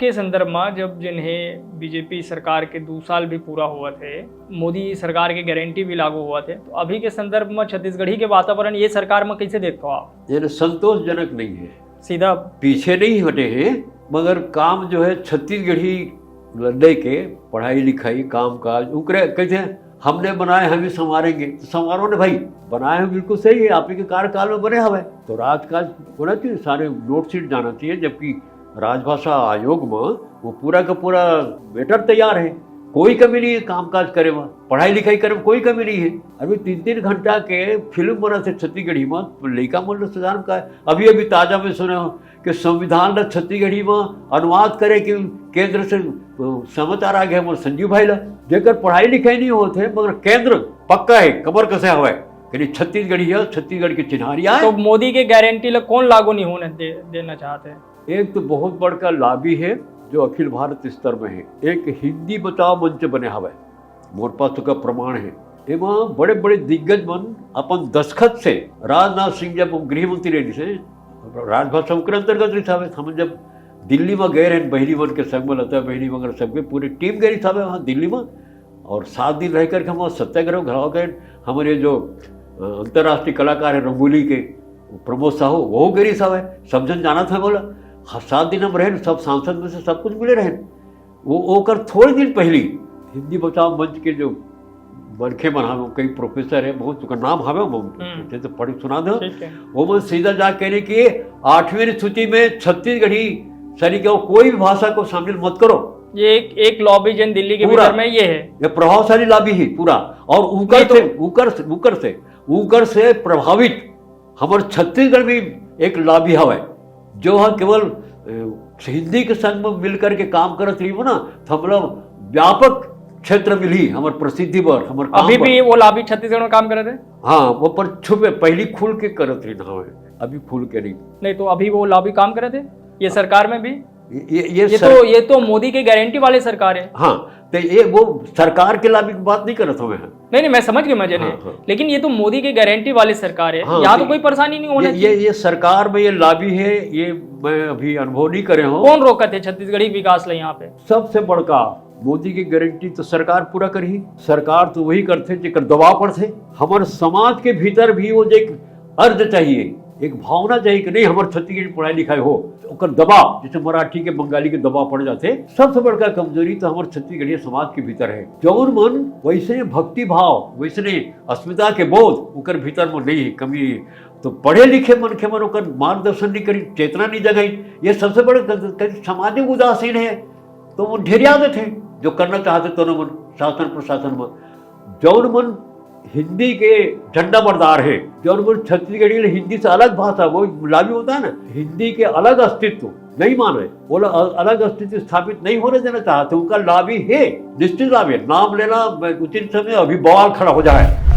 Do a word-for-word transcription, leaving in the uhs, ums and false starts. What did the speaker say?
ये संदर्भ में, जब जिन्हें बीजेपी सरकार के दू साल भी पूरा होवत हे, मोदी सरकार के गारंटी भी लागू होवत हे, तो अभी के संदर्भ में छत्तीसगढ़ी के वातावरण ये सरकार में कैसे देखते हो आप? ये संतोषजनक नहीं है। सीधा पीछे नहीं हटे हैं, मगर काम जो है छत्तीसगढ़ी लेके, पढ़ाई लिखाई, काम काज, उकरे कहते हैं, "हमने बनाए, हम ही संवारेंगे।" तो संवारो ने भाई, बनाए हो बिल्कुल सही है, आप ही के कार्यकाल में बने हवे, तो राजकाज होना चाहिए, सारे नोट शीट जाना चाहिए। जबकि राजभाषा आयोग में वो पूरा का पूरा मैटर तैयार है, कोई कमी नहीं है कामकाज करे में, पढ़ाई लिखाई करे में कोई कमी नहीं है। अभी तीन तीन घंटा के फिल्म बना थे छत्तीसगढ़ी में, लइका मन ला सजान का। अभी अभी ताजा में सुने हो कि संविधान ला छत्तीसगढ़ी में अनुवाद करे कि केंद्र से, अ, समाचार आ गया हमारे संजीव भाई ला, जेकर पढ़ाई लिखाई नहीं होते मगर केंद्र पक्का है, कमर कसे हवे, यानी छत्तीसगढ़ी है, छत्तीसगढ़ की चिन्हारी आए। तो मोदी के गारंटी ला कौन लागू नहीं होने दे, देना चाहते हैं? एक तो बहुत बड़का लॉबी है जो अखिल भारत स्तर में है, एक हिंदी बचाओ मंच बने हवे, मोर पास ओकर प्रमाण है। एमा बड़े बड़े दिग्गज मन अपन दस्तखत से, राजनाथ सिंह जब गृह मंत्री रहे से, राजभाषा ओकरे अंतर्गत रही था। हम जब दिल्ली में गए रहे बहनी मन के संग में, लता बहनी वगैरह सबके पूरी टीम गई था वहाँ दिल्ली में, और सात दिन रह करके हम सत्याग्रह घराव गए। हमारे जो, अ, अंतर्राष्ट्रीय कलाकार है रंगोली के, प्रमोद साहू, वो गए साहब है, सब जन जाना था बोला। हाँ, सात दिन हम रहे, सब सांसद में से सब कुछ मिले रहे। वो ओकर थोड़े दिन पहली हिंदी बचाओ मंच के जो मनखे मन हवे, कई प्रोफेसर है, बहुत ओकर नाम हवे, हम हम्म। उनके तो पढ़ सुना दो। ठीक है। वो मन सीधा जा कहने कि आठवीं अनुसूची में छत्तीसगढ़ी सरी के कोई भी भाषा को शामिल मत करो। ये एक एक लॉबी जन दिल्ली के पूरा। भीतर में ये है। ये प्रभावशाली लॉबी है पूरा। और उकर नहीं तो- से उकर से उकर से उकर से प्रभावित हमर छत्तीसगढ़ में एक लॉबी हवे, जो है केवल, अ, हिंदी के संग में मिल करके काम करत रही हो ना, तो हम लोग व्यापक क्षेत्र मिली हमर प्रसिद्धि बर, हमर काम अभी बर। भी वो लॉबी छत्तीसगढ़ में काम करत हे? हाँ, वो पर छुपे पहली खुल के करत रही ना हवे, अभी खुल के नहीं। नहीं तो अभी वो लॉबी काम करत हे ये सरकार में भी? ये ये, ये ये सर- तो ये तो मोदी के गारंटी वाले सरकार है। हाँ, तो ये वो सरकार के लॉबी की बात नहीं करत हवे हैं। नहीं नहीं, मैं समझ गया, मैं जने। हाँ, हाँ। लेकिन ये तो मोदी के गारंटी वाले सरकार है, हाँ, यहाँ तो तो कोई परेशानी नहीं होना ये, ये चाहिए। ये सरकार में ये लॉबी है, ये मैं अभी अनुभव नहीं करे हूँ। कौन रोकत है छत्तीसगढ़ी विकास ला यहाँ पे? सबसे बड़का मोदी की गारंटी तो सरकार पूरा करही। सरकार तो वही करथे जेकर दबाव पड़थे। हमर समाज के भीतर भी वो जे एक अर्ज चाहिए, एक भावना चाहिए कि नहीं, हमर छत्तीसगढ़ी पढ़ाई लिखाई हो, ओकर दबाव, जैसे मराठी के, बंगाली के दबाव पड़ जाथे। सबसे बड़का कमजोरी तो हमर छत्तीसगढ़िया समाज के भीतर है। जौन मन वैसने भक्ति भाव, वैसने अस्मिता के बोध ओकर भीतर में नहीं है, कमी है। तो पढ़े लिखे मनखे मन ओकर मार्गदर्शन नहीं करी, चेतना नहीं जगाई, ये सबसे बड़े क-, क-, सामाजिक उदासीन है। तो वो ढेरिया देथे, जो करना चाहथे दोनों मन शासन प्रशासन में। जौन मन हिंदी के झंडा बरदार है, जौन मन छत्तीसगढ़ी ले हिंदी से अलग भाषा, वो लॉबी होता है ना, हिंदी के अलग अस्तित्व नहीं माने, वो लोग अ-, अलग अस्तित्व स्थापित नहीं होने देना चाहते, उनका लॉबी है, निश्चित लॉबी है। नाम लेना मैं उचित समय अभी बवाल खड़ा हो जाए।